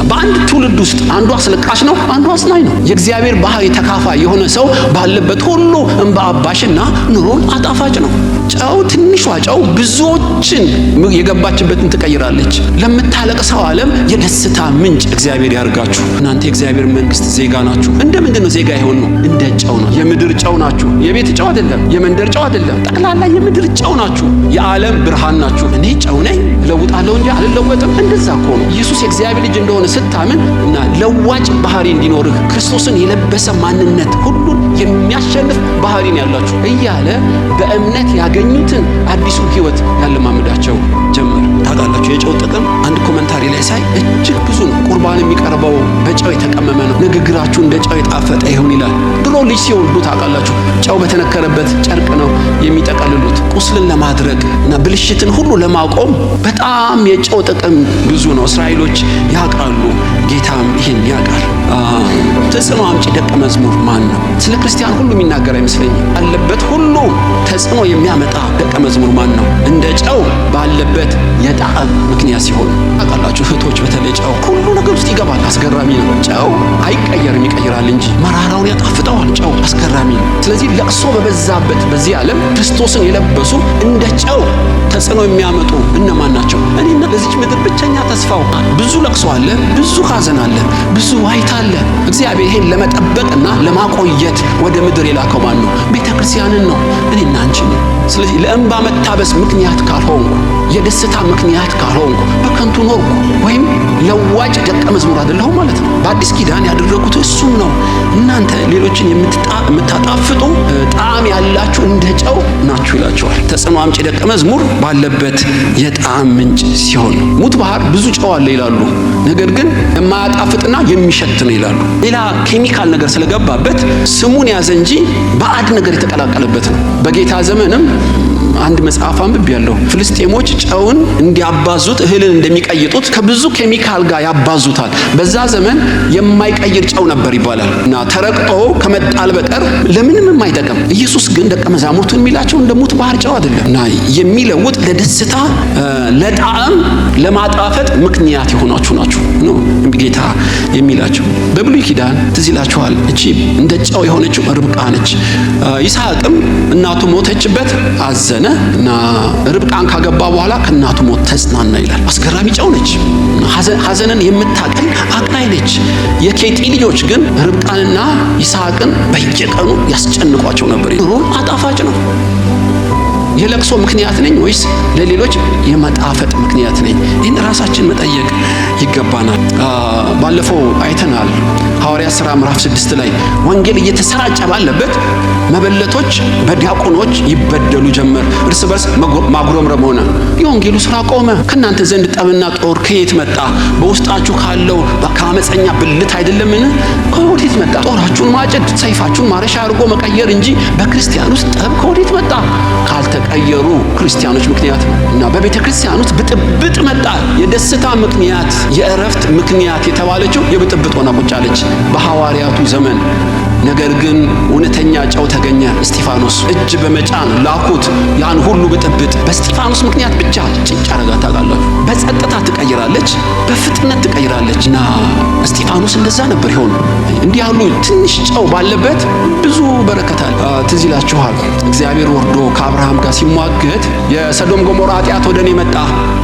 በአንድ ትውልድ ውስጥ አንዱ አስለቃሽ ነው፣ አንዱ አጽናኝ ነው። የእግዚአብሔር ባህሪ ተካፋይ የሆነ ሰው ባለበት ሁሉ እንባ አባሽና ኑሮን አጣፋጭ ነው። ጨው፣ ትንሿ ጨው ብዙዎችን የገባችበትን ትቀይራለች። ለምታለቅሰው ዓለም የደስታ ምንጭ እግዚአብሔር ያርጋችሁ። እናንተ የእግዚአብሔር መንግስት ዜጋ ናችሁ። እንደ ምንድን ነው ዜጋ የሆን ነው? እንደ ጨው ነው። የምድር ጨው ናችሁ። የቤት ጨው አይደለም፣ የመንደር ጨው አይደለም። ጠቅላላ የምድር ጨው ናችሁ። የዓለም ብርሃን ናችሁ። እኔ ጨው ነኝ፣ እለውጣለሁ እንጂ አልለወጥም። እንደዛ እኮ ነው። ኢየሱስ የእግዚአብሔር ልጅ እንደሆነ ስታምን እና ለዋጭ ባህሪ እንዲኖርህ ክርስቶስን የለበሰ ማንነት ሁሉን የሚያሸንፍ ባህሪን ያላችሁ እያለ በእምነት ያገኙትን አዲሱን ህይወት ያለማመዳቸው ጀመር። ታውቃላችሁ፣ የጨው ጥቅም አንድ commentary ላይ ሳይ እጅግ ብዙ ነው። ቁርባን የሚቀርበው በጨው የተቀመመ ነው። ንግግራችሁ እንደ ጨው የጣፈጠ ይሁን ይላል። ድሮ ልጅ ሲወልዱ ታውቃላችሁ፣ ጨው በተነከረበት ጨርቅ ነው የሚጠቀልሉት። ቁስልን ለማድረቅ እና ብልሽትን ሁሉ ለማቆም በጣም የጨው ጥቅም ብዙ ነው። እስራኤሎች ያውቃሉ፣ ጌታም ይህን ያውቃል። ተጽዕኖ አምጪ ደቀ መዝሙር ማን ነው? ስለ ክርስቲያን ሁሉ የሚናገር አይመስለኝም። ባለበት ሁሉ ተጽዕኖ የሚያመጣ ደቀ መዝሙር ማን ነው? እንደ ጨው ባለበት የጣዕም ምክንያት ሲሆን፣ ታውቃላችሁ እህቶች፣ በተለይ ጨው ሁሉ ነገር ውስጥ ይገባል። አስገራሚ ነው። ጨው አይቀየርም፣ ይቀይራል እንጂ መራራውን ያጣፍጠዋል። ጨው አስገራሚ ነው። ስለዚህ ለቅሶ በበዛበት በዚህ ዓለም ክርስቶስን የለበሱ እንደ ጨው ተጽዕኖ የሚያመጡ እነማን ናቸው? እኔና ለዚች ምድር ብቸኛ ተስፋው። ብዙ ለቅሶ አለ፣ ብዙ ሐዘን አለ፣ ብዙ ዋይታ አለ። እግዚአብሔር ይሄን ለመጠበቅና ለማቆየት ወደ ምድር የላከው ማን ነው? ቤተ ክርስቲያንን ነው፣ እኔና አንቺ ነው። ስለዚህ ለእንባ መታበስ ምክንያት ካልሆንኩ፣ የደስታ ምክንያት ካልሆንኩ በከንቱ ኖርኩ ወይም ለዋጭ ደቀ መዝሙር አይደለሁም ማለት ነው። በአዲስ ኪዳን ያደረጉት እሱም ነው። እናንተ ሌሎችን የምታጣፍጡ ጣዕም ያላችሁ እንደ ጨው ናችሁ ይላቸዋል። ተጽዕኖ አምጪ ደቀ መዝሙር ባለበት የጣዕም ምንጭ ሲሆን፣ ሙት ባህር ብዙ ጨው አለ ይላሉ። ነገር ግን የማያጣፍጥና የሚሸት ነው ይላሉ። ሌላ ኬሚካል ነገር ስለገባበት ስሙን ያዘ እንጂ ባዕድ ነገር የተቀላቀለበት ነው። በጌታ ዘመንም አንድ መጽሐፍ አንብቤያለሁ። ፍልስጤሞች ጨውን እንዲያባዙት እህልን እንደሚቀይጡት ከብዙ ኬሚካል ጋር ያባዙታል። በዛ ዘመን የማይቀይር ጨው ነበር ይባላል እና ተረቅጦ ከመጣል በቀር ለምንም የማይጠቅም። ኢየሱስ ግን ደቀ መዛሙርቱን የሚላቸው እንደ ሙት ባህር ጨው አይደለም እና የሚለውጥ፣ ለደስታ፣ ለጣዕም፣ ለማጣፈጥ ምክንያት የሆናችሁ ናችሁ ነው ጌታ የሚላቸው። በብሉይ ኪዳን ትዝ ይላችኋል። እቺ እንደ ጨው የሆነችው ርብቃ ነች። ይስሐቅም እናቱ ሞተችበት፣ አዘነ እና ርብቃን ካገባ በኋላ ከእናቱ ሞት ተጽናና ይላል። አስገራሚ ጨው ነች። ሐዘንን የምታቀል አቅላይ ነች። የኬጢ ልጆች ግን ርብቃንና ይስሐቅን በየቀኑ ያስጨንቋቸው ነበር። ኑሮን አጣፋጭ ነው። የለቅሶ ምክንያት ነኝ ወይስ ለሌሎች የመጣፈጥ ምክንያት ነኝ? ይህን ራሳችን መጠየቅ ይገባናል። ባለፈው አይተናል። ሐዋርያ ሥራ ምዕራፍ 6 ላይ ወንጌል እየተሰራጨ ባለበት መበለቶች በዲያቆኖች ይበደሉ ጀመር። እርስ በርስ ማጉረምረም ሆነ። የወንጌሉ ሥራ ቆመ። ከእናንተ ዘንድ ጠብና ጦር ከየት መጣ? በውስጣችሁ ካለው ከአመፀኛ ብልት አይደለምን? ከወዴት መጣ? ጦራችሁን ማጭድ ሰይፋችሁን ማረሻ አድርጎ መቀየር እንጂ በክርስቲያን ውስጥ ጠብ ከወዴት መጣ? ካልተቀየሩ ክርስቲያኖች ምክንያት ነው። እና በቤተ ክርስቲያን ውስጥ ብጥብጥ መጣ። የደስታ ምክንያት፣ የእረፍት ምክንያት የተባለችው የብጥብጥ ሆና ቁጭ አለች በሐዋርያቱ ዘመን። ነገር ግን እውነተኛ ጨው ተገኘ። እስጢፋኖስ እጅ በመጫን ላኩት። ያን ሁሉ ብጥብጥ በእስጢፋኖስ ምክንያት ብቻ ጭጭ አረጋ። ታውቃላችሁ። በጸጥታ ትቀይራለች፣ በፍጥነት ትቀይራለች። እና እስጢፋኖስ እንደዛ ነበር ይሆን። እንዲህ ያሉ ትንሽ ጨው ባለበት ብዙ በረከት አለ። ትዝ ይላችኋል፣ እግዚአብሔር ወርዶ ከአብርሃም ጋር ሲሟገት የሰዶም ገሞራ ኃጢአት ወደ እኔ መጣ፣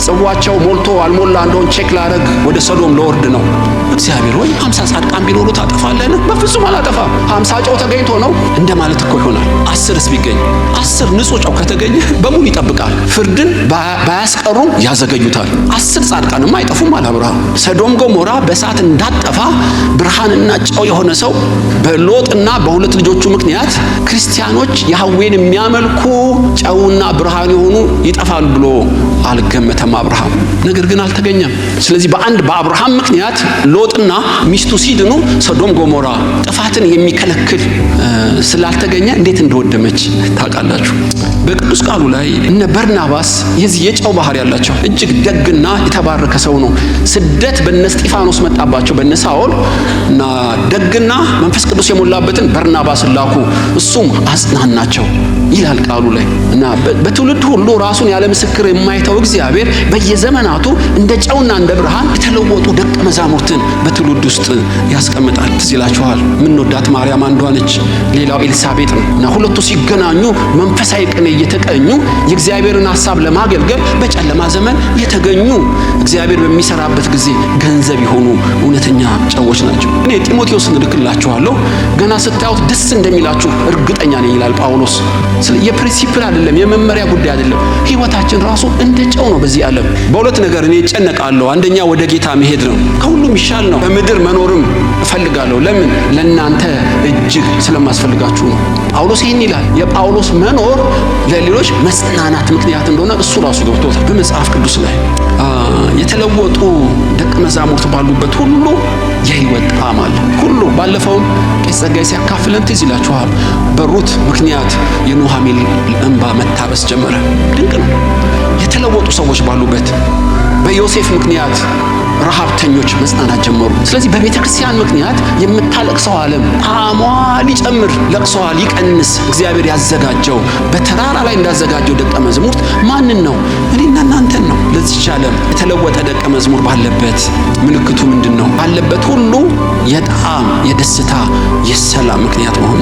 ጽዋቸው ሞልቶ አልሞላ እንደሆን check ላረግ ወደ ሰዶም ለወርድ ነው። እግዚአብሔር ወይ 50 ጻድቃን ቢኖሩ ታጠፋለህን? በፍጹም አላጠፋም። 50 ጨው ተገኝቶ ነው እንደማለት እኮ ይሆናል። 10ስ ቢገኝ፣ 10 ንጹህ ጨው ከተገኘ በሙሉ ይጠብቃል። ፍርድን ባያስቀሩም ያዘገዩታል። 10 ጻድቃንማ አይጠፉም አለ አብርሃም። ሰዶም ገሞራ በእሳት እንዳጠፋ ብርሃንና ጨው የሆነ ሰው በሎጥና በሁለት ልጆቹ ምክንያት ክርስቲያኖች ያህዌን የሚያመልኩ ጨውና ብርሃን የሆኑ ይጠፋል ብሎ አልገመተም አብርሃም። ነገር ግን አልተገኘም። ስለዚህ በአንድ በአብርሃም ምክንያት ሎጥና ሚስቱ ሲድኑ ሰዶም ገሞራ ጥፋትን የሚከለክል ስላልተገኘ እንዴት እንደወደመች ታውቃላችሁ። በቅዱስ ቃሉ ላይ እነ በርናባስ የዚህ የጨው ባህሪ ያላቸው እጅግ ደግና የተባረከ ሰው ነው። ስደት በነ እስጢፋኖስ መጣባቸው፣ በነ ሳኦል፣ እና ደግና መንፈስ ቅዱስ የሞላበትን በርናባስን ላኩ፣ እሱም አጽናናቸው ይላል ቃሉ ላይ። እና በትውልድ ሁሉ ራሱን ያለ ምስክር የማይተው ያስቀመጠው እግዚአብሔር በየዘመናቱ እንደ ጨውና እንደ ብርሃን የተለወጡ ደቀ መዛሙርትን በትውልድ ውስጥ ያስቀምጣል። ትዝ ይላችኋል፣ የምንወዳት ማርያም አንዷ ነች፣ ሌላው ኤልሳቤጥ ነው። እና ሁለቱ ሲገናኙ መንፈሳዊ ቅኔ እየተቀኙ የእግዚአብሔርን ሐሳብ ለማገልገል በጨለማ ዘመን የተገኙ እግዚአብሔር በሚሰራበት ጊዜ ገንዘብ የሆኑ እውነተኛ ጨዎች ናቸው። እኔ ጢሞቴዎስን እልክላችኋለሁ፣ ገና ስታዩት ደስ እንደሚላችሁ እርግጠኛ ነኝ ይላል ጳውሎስ። የ principle አይደለም፣ የመመሪያ ጉዳይ አይደለም። ህይወታችን ራሱ እንደ ጨው ነው። በዚህ ዓለም በሁለት ነገር እኔ እጨነቃለሁ። አንደኛ ወደ ጌታ መሄድ ነው፣ ከሁሉም ይሻል ነው። በምድር መኖርም እፈልጋለሁ። ለምን? ለእናንተ እጅግ ስለማስፈልጋችሁ ነው። ጳውሎስ ይህን ይላል። የጳውሎስ መኖር ለሌሎች መጽናናት ምክንያት እንደሆነ እሱ ራሱ ገብቶታል። በመጽሐፍ ቅዱስ ላይ የተለወጡ ደቀ መዛሙርት ባሉበት ሁሉ የህይወት ጣዕም አለ። ሁሉ ባለፈውም ቄስ ጸጋዬ ሲያካፍለን ትዝ ይላችኋል። በሩት ምክንያት የኑኃሚን እንባ መታበስ ጀመረ። ድንቅ ነው። የተለወጡ ሰዎች ባሉበት በዮሴፍ ምክንያት ረሃብተኞች መጽናናት ጀመሩ። ስለዚህ በቤተ ክርስቲያን ምክንያት የምታለቅሰው ዓለም ጣዕሟ ሊጨምር፣ ለቅሶዋ ሊቀንስ እግዚአብሔር ያዘጋጀው በተራራ ላይ እንዳዘጋጀው ደቀ መዝሙርት ማንን ነው? እኔና እናንተን ነው። ለዚች ዓለም የተለወጠ ደቀ መዝሙር ባለበት ምልክቱ ምንድን ነው? ባለበት ሁሉ የጣዕም የደስታ የሰላም ምክንያት መሆኑ።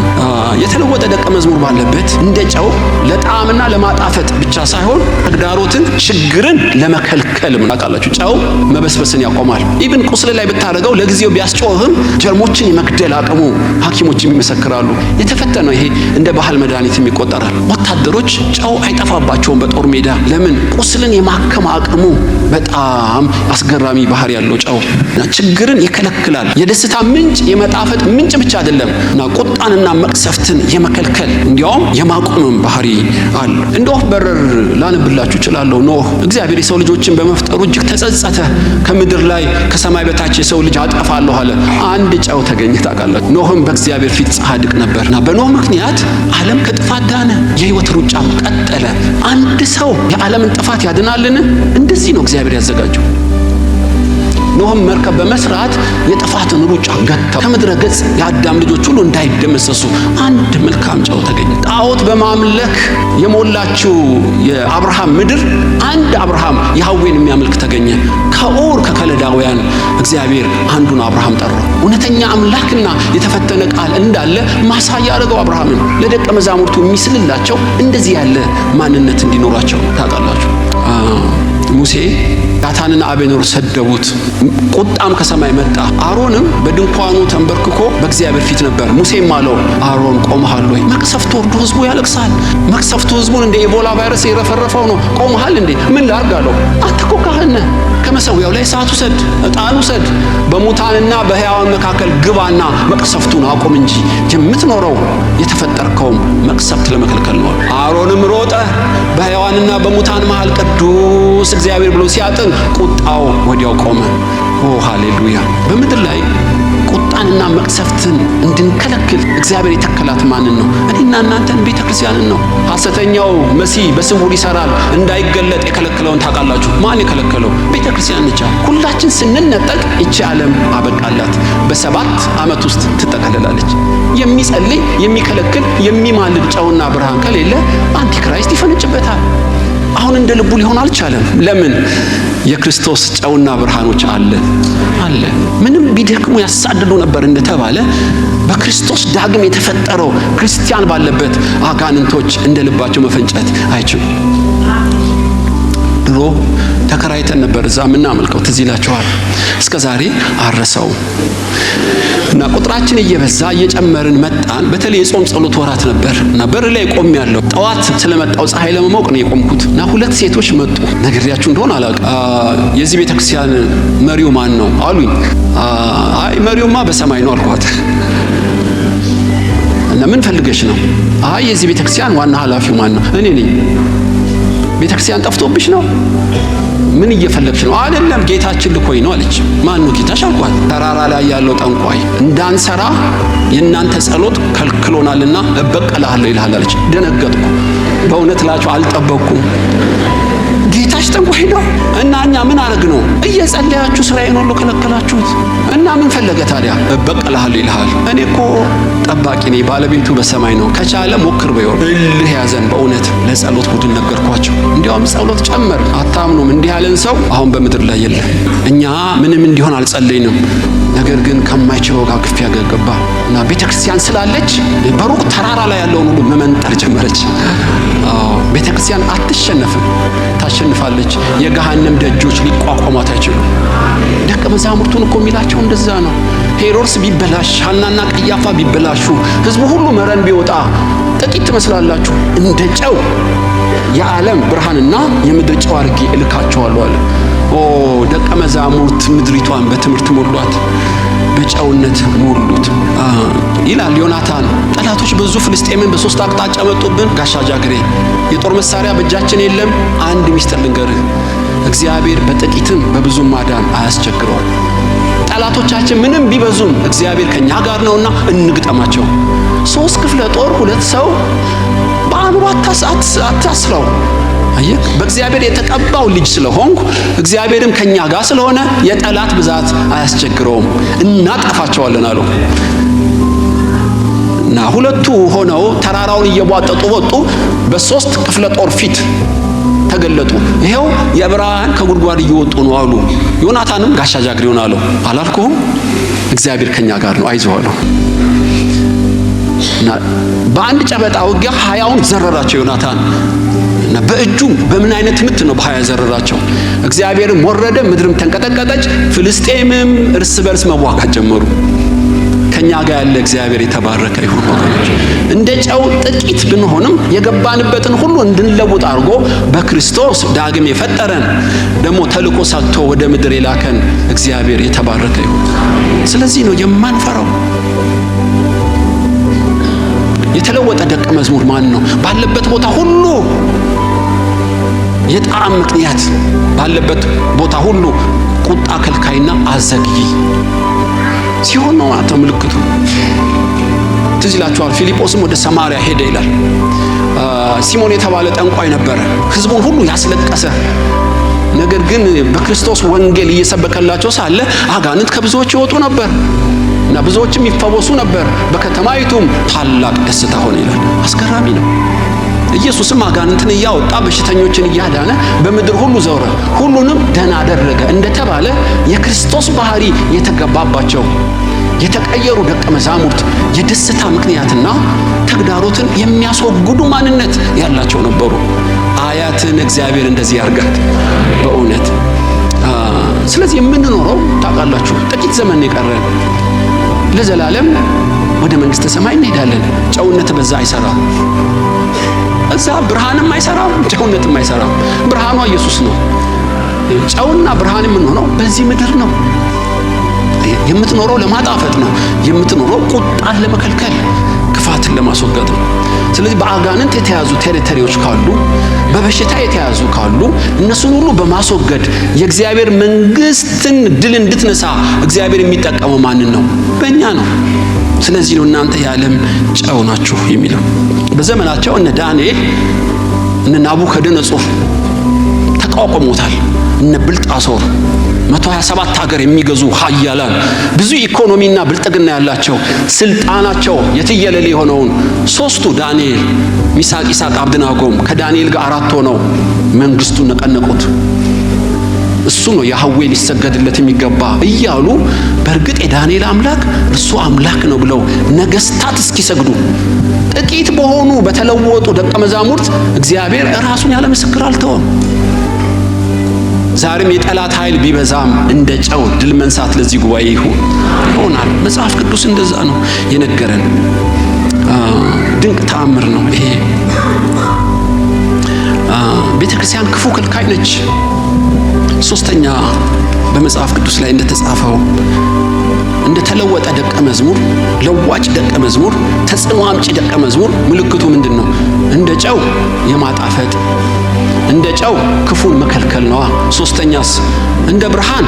የተለወጠ ደቀ መዝሙር ባለበት እንደ ጨው ለጣዕምና ለማጣፈጥ ብቻ ሳይሆን ተግዳሮትን፣ ችግርን ለመከልከልም ታውቃላችሁ፣ ጨው መበስበስን ያቆማል። ኢብን ቁስል ላይ ብታደርገው ለጊዜው ቢያስጮህም ጀርሞችን የመግደል አቅሙ ሐኪሞችም ይመሰክራሉ። የተፈተነው ይሄ እንደ ባህል መድኃኒትም ይቆጠራል። ወታደሮች ጨው አይጠፋባቸውም በጦር ሜዳ። ለምን? ቁስልን የማከም አቅሙ በጣም አስገራሚ ባህሪ ያለው ጨው ችግርን ይከለክላል። የደስታ ምንጭ የመጣፈጥ ምንጭ ብቻ አይደለም እና ቁጣንና መቅሰፍትን የመከልከል እንዲያውም የማቆምም ባህሪ አለ። እንደ ወፍ በረር ላነብላችሁ እችላለሁ። ኖህ እግዚአብሔር የሰው ልጆችን በመፍጠሩ እጅግ ተጸጸተ። ከምድር ላይ ከሰማይ በታች የሰው ልጅ አጠፋለሁ አለ። አንድ ጨው ተገኘ። ታውቃላችሁ፣ ኖህም በእግዚአብሔር ፊት ጻድቅ ነበር እና በኖህ ምክንያት ዓለም ከጥፋት ዳነ። የህይወት ሩጫም ቀጠለ። አንድ ሰው የዓለምን ጥፋት ያድናልን? እንደዚህ ነው እግዚአብሔር ያዘጋጀው። ኖህም መርከብ በመስራት የጥፋትን ሩጫ ገታ። ከምድረ ገጽ የአዳም ልጆች ሁሉ እንዳይደመሰሱ አንድ መልካም ጨው ተገኘ። ጣዖት በማምለክ የሞላችው የአብርሃም ምድር አንድ አብርሃም ያህዌን የሚያመልክ ተገኘ። ከኡር ከከለዳውያን እግዚአብሔር አንዱን አብርሃም ጠራው። እውነተኛ አምላክና የተፈተነ ቃል እንዳለ ማሳያ አደረገው አብርሃምን። ለደቀ መዛሙርቱ የሚስልላቸው እንደዚህ ያለ ማንነት እንዲኖራቸው ታውቃላችሁ። ሙሴ ዳታንና አቤኖር ሰደቡት፣ ቁጣም ከሰማይ መጣ። አሮንም በድንኳኑ ተንበርክኮ በእግዚአብሔር ፊት ነበር። ሙሴም አለው አሮን ቆመሃል ወይ? መቅሰፍቱ ወርዶ ህዝቡ ያለቅሳል። መቅሰፍቱ ህዝቡን እንደ ኢቦላ ቫይረስ የረፈረፈው ነው። ቆመሃል እንዴ? ምን ላርግ አለው። አንተ እኮ ካህን ነህ። ከመሰዊያው ላይ እሳት ውሰድ፣ ዕጣን ውሰድ፣ በሙታንና በሕያዋን መካከል ግባና መቅሰፍቱን አቁም እንጂ የምትኖረው የተፈጠርከውም መቅሰፍት ለመከልከል ነው። አሮንም ሮጠ፣ በሕያዋንና በሙታን መሃል ቅዱስ እግዚአብሔር ብሎ ሲያጥን ቁጣው ወዲያው ቆመ። ኦ ሃሌሉያ! በምድር ላይ ቁጣንና መቅሰፍትን እንድንከለክል እግዚአብሔር የተከላት ማንን ነው? እኔና እናንተን ቤተ ክርስቲያንን ነው። ሐሰተኛው መሲህ በስውር ይሰራል እንዳይገለጥ የከለከለውን ታውቃላችሁ። ማን የከለከለው? ቤተ ክርስቲያን ነች። ሁላችን ስንነጠቅ ይቺ ዓለም አበቃላት። በ7 ዓመት ውስጥ ትጠቀልላለች። የሚጸልይ የሚከለክል የሚማልድ ጨውና ብርሃን ከሌለ Antichrist ይፈነጭበታል። አሁን እንደ ልቡ ሊሆን አልቻለም። ለምን? የክርስቶስ ጨውና ብርሃኖች አለ አለ። ምንም ቢደክሙ ያሳድዱ ነበር እንደተባለ በክርስቶስ ዳግም የተፈጠረው ክርስቲያን ባለበት አጋንንቶች እንደ ልባቸው መፈንጨት አይችሉም። ድሮ ተከራይተን ነበር እዛ የምናመልከው፣ ትዝ ይላችኋል። እስከ ዛሬ አረሰው እና ቁጥራችን እየበዛ እየጨመርን መጣን። በተለይ የጾም ጸሎት ወራት ነበር እና በር ላይ ቆም ያለው ጠዋት ስለመጣው ፀሐይ ለመሞቅ ነው የቆምኩት እና ሁለት ሴቶች መጡ። ነግሬያችሁ እንደሆነ አላውቅም። የዚህ ቤተክርስቲያን መሪው ማን ነው አሉኝ። አይ መሪውማ በሰማይ ነው አልኳት። እና ምን ፈልገሽ ነው? አይ የዚህ ቤተክርስቲያን ዋና ኃላፊው ማን ነው? እኔ ነኝ። ቤተክርስቲያን ጠፍቶብሽ ነው? ምን እየፈለግሽ ነው? አይደለም ጌታችን ልኮኝ ነው አለች። ማን ነው ጌታሽ አልኳት። ተራራ ላይ ያለው ጠንቋይ እንዳንሰራ የእናንተ ጸሎት ከልክሎናልና እበቀልሃለሁ ይልሃል አለች። ደነገጥኩ። በእውነት እላችሁ አልጠበቅኩም። ጌታሽ ጠንቋይ ነው እና እኛ ምን አረግ ነው? እየጸለያችሁ ስራዬን ሁሉ ከለከላችሁት እና ምን ፈለገ ታዲያ? እበቀልሃለሁ ይልሃል። እኔ እኮ ጠባቂ ነኝ፣ ባለቤቱ በሰማይ ነው። ከቻለ ሞክር በይው። እልህ ያዘን። በእውነት ለጸሎት ቡድን ነገርኳቸው። እንዲያውም ጸሎት ጨመር። አታምኑም፣ እንዲህ ያለን ሰው አሁን በምድር ላይ የለም። እኛ ምንም እንዲሆን አልጸለይንም። ነገር ግን ከማይችለው ጋር ግፊያ ገባ እና ቤተ ክርስቲያን ስላለች በሩቅ ተራራ ላይ ያለውን ሁሉ መመንጠር ጀመረች። አዎ ቤተ ክርስቲያን አትሸነፍም፣ ታሸንፋለች። የገሃነም ደጆች ሊቋቋሟት አይችሉም። ደቀ መዛሙርቱን እኮ የሚላቸው እንደዛ ነው። ሄሮድስ ቢበላሽ፣ ሐናና ቀያፋ ቢበላሹ፣ ህዝቡ ሁሉ መረን ቢወጣ ጥቂት ትመስላላችሁ፣ እንደ ጨው የዓለም ብርሃንና የምድር ጨው አድርጌ እልካቸዋለሁ አለ። ኦ ደቀ መዛሙርት ምድሪቷን በትምህርት ሞሏት፣ በጨውነት ሞሉት ይላል ዮናታን። ጠላቶች በዙ፣ ፍልስጤምን በሶስት አቅጣጫ መጡብን። ጋሻ ጃግሬ፣ የጦር መሳሪያ በእጃችን የለም። አንድ ሚስጥር ልንገርህ፣ እግዚአብሔር በጥቂትም በብዙም ማዳን አያስቸግረውም። ጠላቶቻችን ምንም ቢበዙም እግዚአብሔር ከኛ ጋር ነውና እንግጠማቸው። 3 ክፍለ ጦር 2 ሰው በአእምሮ አታስለው። አየህ፣ በእግዚአብሔር የተቀባው ልጅ ስለሆንኩ እግዚአብሔርም ከኛ ጋር ስለሆነ የጠላት ብዛት አያስቸግረውም፣ እናጠፋቸዋለን አሉ። እና 2ቱ ሆነው ተራራውን እየቧጠጡ ወጡ። በ3 ክፍለ ጦር ፊት ተገለጡ። ይሄው የዕብራውያን ከጉድጓድ እየወጡ ነው አሉ። ዮናታንም ጋሻ ጃግሬውን አለው፣ አላልኩህም? እግዚአብሔር ከኛ ጋር ነው፣ አይዞህ አለው። እና በአንድ ጨበጣ ውጊያ 20ውን ዘረራቸው ዮናታን። እና በእጁ በምን አይነት ምት ነው በ20 ዘረራቸው። እግዚአብሔርም ወረደ፣ ምድርም ተንቀጠቀጠች፣ ፍልስጤምም እርስ በርስ መዋጋት ጀመሩ። ከኛ ጋር ያለ እግዚአብሔር የተባረከ ይሁን ወገኖች። እንደ ጨው ጥቂት ብንሆንም የገባንበትን ሁሉ እንድንለውጥ አድርጎ በክርስቶስ ዳግም የፈጠረን ደግሞ ተልኮ ሰጥቶ ወደ ምድር የላከን እግዚአብሔር የተባረከ ይሁን። ስለዚህ ነው የማንፈራው። የተለወጠ ደቀ መዝሙር ማን ነው? ባለበት ቦታ ሁሉ የጣዕም ምክንያት፣ ባለበት ቦታ ሁሉ ቁጣ ከልካይና አዘግይ ሲሆን ነው ማለት ነው ምልክቱ። ትዝ ይላችኋል፣ ፊልጶስም ወደ ሰማርያ ሄደ ይላል። ሲሞን የተባለ ጠንቋይ ነበረ፣ ህዝቡን ሁሉ ያስለቀሰ። ነገር ግን በክርስቶስ ወንጌል እየሰበከላቸው ሳለ አጋንንት ከብዙዎች ይወጡ ነበር እና ብዙዎችም ይፈወሱ ነበር። በከተማይቱም ታላቅ ደስታ ሆነ ይላል። አስገራሚ ነው። ኢየሱስም አጋንንትን እያወጣ በሽተኞችን እያዳነ በምድር ሁሉ ዘወረ፣ ሁሉንም ደህና አደረገ እንደተባለ የክርስቶስ ባህሪ የተገባባቸው የተቀየሩ ደቀ መዛሙርት የደስታ ምክንያትና ተግዳሮትን የሚያስወግዱ ማንነት ያላቸው ነበሩ። አያትን እግዚአብሔር እንደዚህ ያርጋት በእውነት። ስለዚህ የምንኖረው ታውቃላችሁ፣ ጥቂት ዘመን የቀረን፣ ለዘላለም ወደ መንግስተ ሰማይ እንሄዳለን። ጨውነት በዛ አይሰራም። እዛ ብርሃንም አይሰራም፣ ጨውነትም አይሰራም። ብርሃኗ ኢየሱስ ነው። ጨውና ብርሃን የምንሆነው በዚህ ምድር ነው። የምትኖረው ለማጣፈጥ ነው። የምትኖረው ቁጣን ለመከልከል፣ ክፋትን ለማስወገድ ነው። ስለዚህ በአጋንንት የተያዙ territory ዎች ካሉ፣ በበሽታ የተያዙ ካሉ እነሱን ሁሉ በማስወገድ የእግዚአብሔር መንግስትን ድል እንድትነሳ እግዚአብሔር የሚጠቀመው ማንን ነው? በእኛ ነው። ስለዚህ ነው እናንተ የዓለም ጨው ናችሁ የሚለው። በዘመናቸው እነ ዳንኤል እነ ናቡከደነጾር ተቋቁሞታል። እነ ብልጣሶር 127 ሀገር የሚገዙ ሀያላን፣ ብዙ ኢኮኖሚና ብልጥግና ያላቸው፣ ስልጣናቸው የትየለሌ የሆነውን 3ቱ ዳንኤል፣ ሚሳቅ፣ ይሳቅ፣ አብድናጎም ከዳንኤል ጋር 4 ሆነው መንግስቱን ነቀነቁት። እሱ ነው ያህዌ ሊሰገድለት የሚገባ እያሉ በእርግጥ የዳንኤል አምላክ እርሱ አምላክ ነው ብለው ነገስታት እስኪሰግዱ ጥቂት በሆኑ በተለወጡ ደቀ መዛሙርት እግዚአብሔር ራሱን ያለ ምስክር አልተወም። ዛሬም የጠላት ኃይል ቢበዛም እንደ ጨው ድል መንሳት ለዚህ ጉባኤ ይሆናል። መጽሐፍ ቅዱስ እንደዛ ነው የነገረን። ድንቅ ተአምር ነው ይሄ። ቤተክርስቲያን ክፉ ከልካይ ነች። ሶስተኛ፣ በመጽሐፍ ቅዱስ ላይ እንደተጻፈው እንደተለወጠ ደቀ መዝሙር፣ ለዋጭ ደቀ መዝሙር፣ ተጽዕኖ አምጪ ደቀ መዝሙር ምልክቱ ምንድን ነው? እንደ ጨው የማጣፈጥ፣ እንደ ጨው ክፉን መከልከል ነዋ። ሶስተኛስ እንደ ብርሃን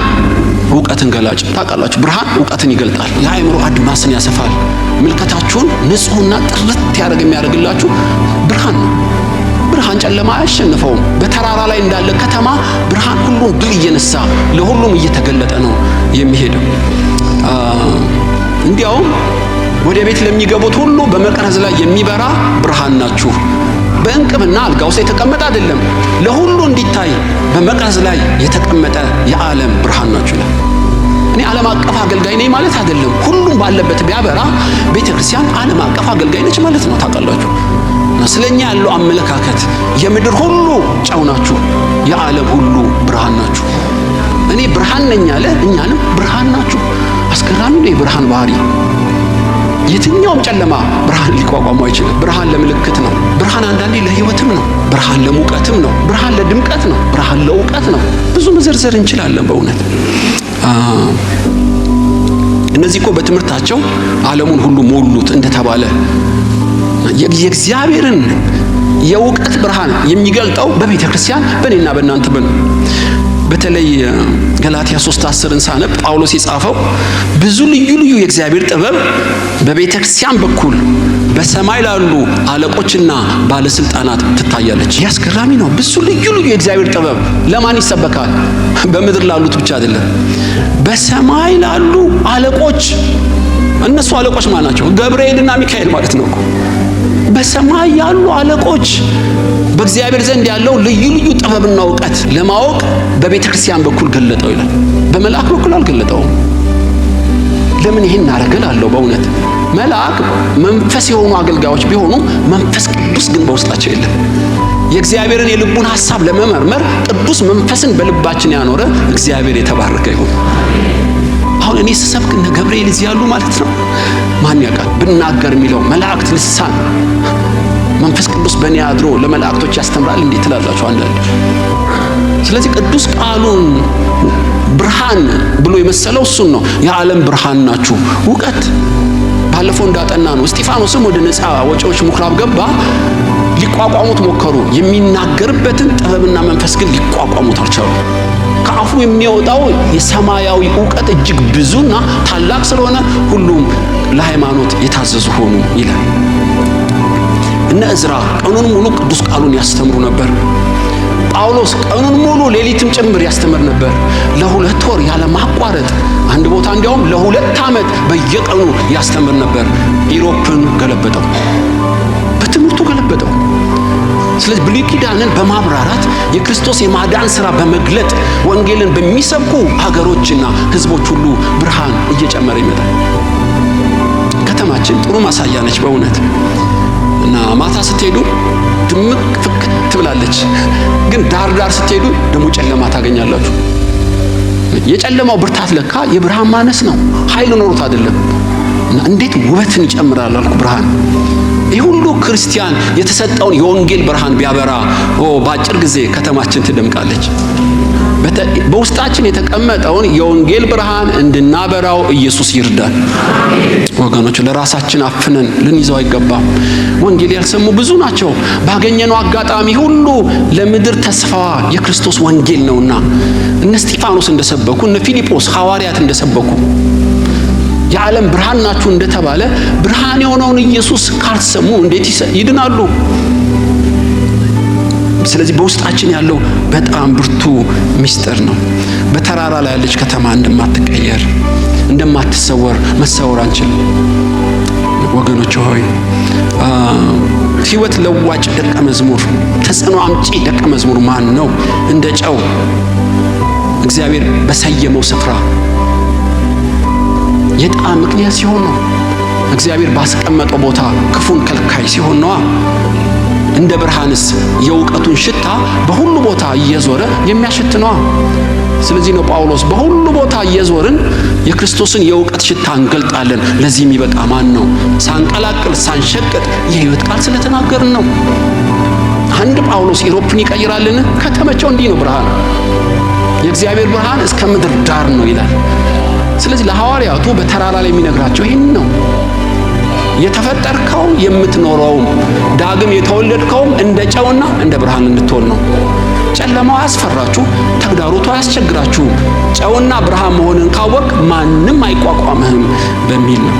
እውቀትን ገላጭ። ታውቃላችሁ፣ ብርሃን እውቀትን ይገልጣል፣ የአእምሮ አድማስን ያሰፋል። ምልከታችሁን ንጹህና ጥርት ያደርግ የሚያደርግላችሁ ብርሃን ነው። ብርሃን ጨለማ አያሸንፈውም። በተራራ ላይ እንዳለ ከተማ ብርሃን ሁሉን ድል እየነሳ ለሁሉም እየተገለጠ ነው የሚሄደው። እንዲያውም ወደ ቤት ለሚገቡት ሁሉ በመቅረዝ ላይ የሚበራ ብርሃን ናችሁ። በእንቅብና አልጋ ውስጥ የተቀመጠ አይደለም፣ ለሁሉ እንዲታይ በመቅረዝ ላይ የተቀመጠ የዓለም ብርሃን ናችሁ ይላል። እኔ ዓለም አቀፍ አገልጋይ ነኝ ማለት አይደለም። ሁሉም ባለበት ቢያበራ ቤተክርስቲያን ዓለም አቀፍ አገልጋይ ነች ማለት ነው። ታውቃላችሁ። ስለኛ ያለው አመለካከት የምድር ሁሉ ጨው ናችሁ፣ የዓለም ሁሉ ብርሃን ናችሁ። እኔ ብርሃን ነኝ አለ፣ እኛንም ብርሃን ናችሁ። አስገራሚ ነው የብርሃን ባህሪ። የትኛውም ጨለማ ብርሃን ሊቋቋሙ አይችልም። ብርሃን ለምልክት ነው። ብርሃን አንዳንዴ ለሕይወትም ነው። ብርሃን ለሙቀትም ነው። ብርሃን ለድምቀት ነው። ብርሃን ለእውቀት ነው። ብዙ መዘርዘር እንችላለን በእውነት። እነዚህ እኮ በትምህርታቸው ዓለሙን ሁሉ ሞሉት እንደተባለ የእግዚአብሔርን የእውቀት ብርሃን የሚገልጠው በቤተ ክርስቲያን በእኔና በእናንተ በተለይ ገላትያ 3:10ን ሳነብ ጳውሎስ የጻፈው ብዙ ልዩ ልዩ የእግዚአብሔር ጥበብ በቤተ ክርስቲያን በኩል በሰማይ ላሉ አለቆችና ባለስልጣናት ትታያለች። ያስገራሚ ነው። ብዙ ልዩ ልዩ የእግዚአብሔር ጥበብ ለማን ይሰበካል? በምድር ላሉት ብቻ አይደለም፣ በሰማይ ላሉ አለቆች። እነሱ አለቆች ማለት ናቸው? ገብርኤልና ሚካኤል ማለት ነው እኮ። በሰማይ ያሉ አለቆች በእግዚአብሔር ዘንድ ያለው ልዩ ልዩ ጥበብና እውቀት ለማወቅ በቤተ ክርስቲያን በኩል ገለጠው ይላል። በመልአክ በኩል አልገለጠውም። ለምን ይሄን አረገላለሁ? በእውነት መልአክ መንፈስ የሆኑ አገልጋዮች ቢሆኑ መንፈስ ቅዱስ ግን በውስጣቸው የለም። የእግዚአብሔርን የልቡን ሐሳብ ለመመርመር ቅዱስ መንፈስን በልባችን ያኖረ እግዚአብሔር የተባረከ ይሁን። አሁን እኔ ስሰብክ እነ ገብርኤል እዚህ ያሉ ማለት ነው። ማን ያውቃል? ብናገር የሚለው መላእክት ልሳን መንፈስ ቅዱስ በእኔ አድሮ ለመላእክቶች ያስተምራል እንዴ ትላላችሁ አንዳንድ። ስለዚህ ቅዱስ ቃሉን ብርሃን ብሎ የመሰለው እሱን ነው። የዓለም ብርሃን ናችሁ። እውቀት ባለፈው እንዳጠና ነው። እስጢፋኖስም ወደ ነፃ ወጪዎች ምኩራብ ገባ። ሊቋቋሙት ሞከሩ። የሚናገርበትን ጥበብና መንፈስ ግን ሊቋቋሙት አልቻሉ። ከአፉ የሚወጣው የሰማያዊ እውቀት እጅግ ብዙና ታላቅ ስለሆነ ሁሉም ለሃይማኖት የታዘዙ ሆኑ ይላል። እነ እዝራ ቀኑን ሙሉ ቅዱስ ቃሉን ያስተምሩ ነበር። ጳውሎስ ቀኑን ሙሉ ሌሊትም ጭምር ያስተምር ነበር። ለ2 ወር ያለ ማቋረጥ፣ አንድ ቦታ እንዲያውም ለ2 ዓመት በየቀኑ ያስተምር ነበር። ኢሮፕን ገለበጠው፣ በትምህርቱ ገለበጠው። ስለዚህ ብሉይ ኪዳንን በማብራራት የክርስቶስ የማዳን ሥራ በመግለጥ ወንጌልን በሚሰብኩ ሀገሮችና ሕዝቦች ሁሉ ብርሃን እየጨመረ ይመጣል። ከተማችን ጥሩ ማሳያ ነች በእውነት። እና ማታ ስትሄዱ ድምቅ ፍክት ትብላለች፣ ግን ዳር ዳር ስትሄዱ ደግሞ ጨለማ ታገኛላችሁ። የጨለማው ብርታት ለካ የብርሃን ማነስ ነው፣ ኃይል ኖሮት አይደለም። እና እንዴት ውበትን ይጨምራል አልኩ ብርሃን። ይህ ሁሉ ክርስቲያን የተሰጠውን የወንጌል ብርሃን ቢያበራ በአጭር ጊዜ ከተማችን ትደምቃለች። በውስጣችን የተቀመጠውን የወንጌል ብርሃን እንድናበራው ኢየሱስ ይርዳል። ወገኖች ለራሳችን አፍነን ልንይዘው አይገባም። ወንጌል ያልሰሙ ብዙ ናቸው። ባገኘነው አጋጣሚ ሁሉ ለምድር ተስፋዋ የክርስቶስ ወንጌል ነውና እነ እስጢፋኖስ እንደሰበኩ፣ እነ ፊልጶስ ሐዋርያት እንደሰበኩ፣ የዓለም ብርሃን ናችሁ እንደተባለ ብርሃን የሆነውን ኢየሱስ ካልሰሙ እንዴት ይድናሉ? ስለዚህ በውስጣችን ያለው በጣም ብርቱ ምስጢር ነው። በተራራ ላይ ያለች ከተማ እንደማትቀየር እንደማትሰወር መሰወር አንችልም። ወገኖች ሆይ ሕይወት ለዋጭ ደቀ መዝሙር፣ ተጽዕኖ አምጪ ደቀ መዝሙር ማን ነው? እንደ ጨው እግዚአብሔር በሰየመው ስፍራ የጣዕም ምክንያት ሲሆን ነው። እግዚአብሔር ባስቀመጠው ቦታ ክፉን ከልካይ ሲሆን ነዋ። እንደ ብርሃንስ የእውቀቱን ሽታ በሁሉ ቦታ እየዞረ የሚያሸት ነዋ። ስለዚህ ነው ጳውሎስ በሁሉ ቦታ እየዞርን የክርስቶስን የእውቀት ሽታ እንገልጣለን። ለዚህ የሚበቃ ማን ነው? ሳንቀላቅል ሳንሸቅጥ የሕይወት ቃል ስለተናገርን ነው። አንድ ጳውሎስ ኢሮፕን ይቀይራልን? ከተመቸው እንዲህ ነው ብርሃን። የእግዚአብሔር ብርሃን እስከ ምድር ዳር ነው ይላል። ስለዚህ ለሐዋርያቱ በተራራ ላይ የሚነግራቸው ይህን ነው። የተፈጠርከው የምትኖረውም ዳግም የተወለድከውም እንደ ጨውና እንደ ብርሃን እንድትሆን ነው። ጨለማው አያስፈራችሁ፣ ተግዳሮቱ አያስቸግራችሁ። ጨውና ብርሃን መሆንን ካወቅ ማንም አይቋቋምህም በሚል ነው።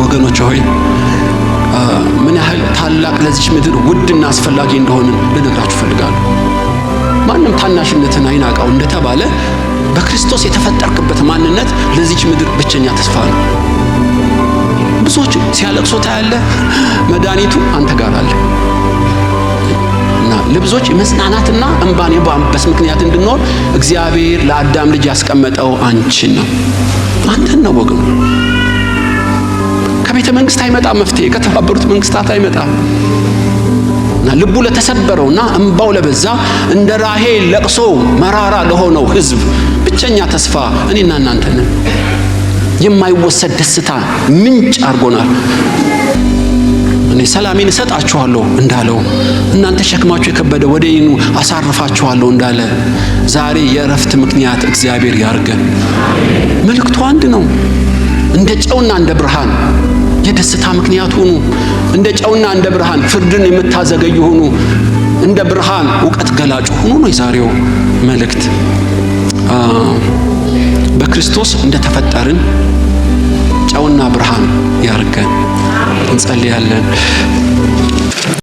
ወገኖች ሆይ ምን ያህል ታላቅ ለዚች ምድር ውድና አስፈላጊ እንደሆንን ልነግራችሁ እፈልጋለሁ። ማንም ታናሽነትን አይናቀው እንደተባለ በክርስቶስ የተፈጠርክበት ማንነት ለዚች ምድር ብቸኛ ተስፋ ነው። ብዙዎች ሲያለቅሱ ታያለህ። መድኃኒቱ አንተ ጋር አለ እና ለብዙዎች የመጽናናትና እንባን የማበስ ምክንያት እንድንሆን እግዚአብሔር ለአዳም ልጅ ያስቀመጠው አንቺን ነው፣ አንተን ነው ወገኑ። ከቤተ መንግስት አይመጣም መፍትሄ፣ ከተባበሩት መንግስታት አይመጣም። እና ልቡ ለተሰበረውና እንባው ለበዛ እንደ ራሄል ለቅሶ መራራ ለሆነው ሕዝብ ብቸኛ ተስፋ እኔና እናንተ ነን። የማይወሰድ ደስታ ምንጭ አድርጎናል። እኔ ሰላሜን እሰጣችኋለሁ እንዳለው፣ እናንተ ሸክማችሁ የከበደ ወደ እኔ ኑ አሳርፋችኋለሁ እንዳለ፣ ዛሬ የእረፍት ምክንያት እግዚአብሔር ያርገን። መልእክቱ አንድ ነው። እንደ ጨውና እንደ ብርሃን የደስታ ምክንያት ሁኑ። እንደ ጨውና እንደ ብርሃን ፍርድን የምታዘገዩ ሁኑ። እንደ ብርሃን እውቀት ገላጩ ሁኑ ነው የዛሬው መልእክት። በክርስቶስ እንደተፈጠርን ጨውና ብርሃን ያርገን። እንጸልያለን።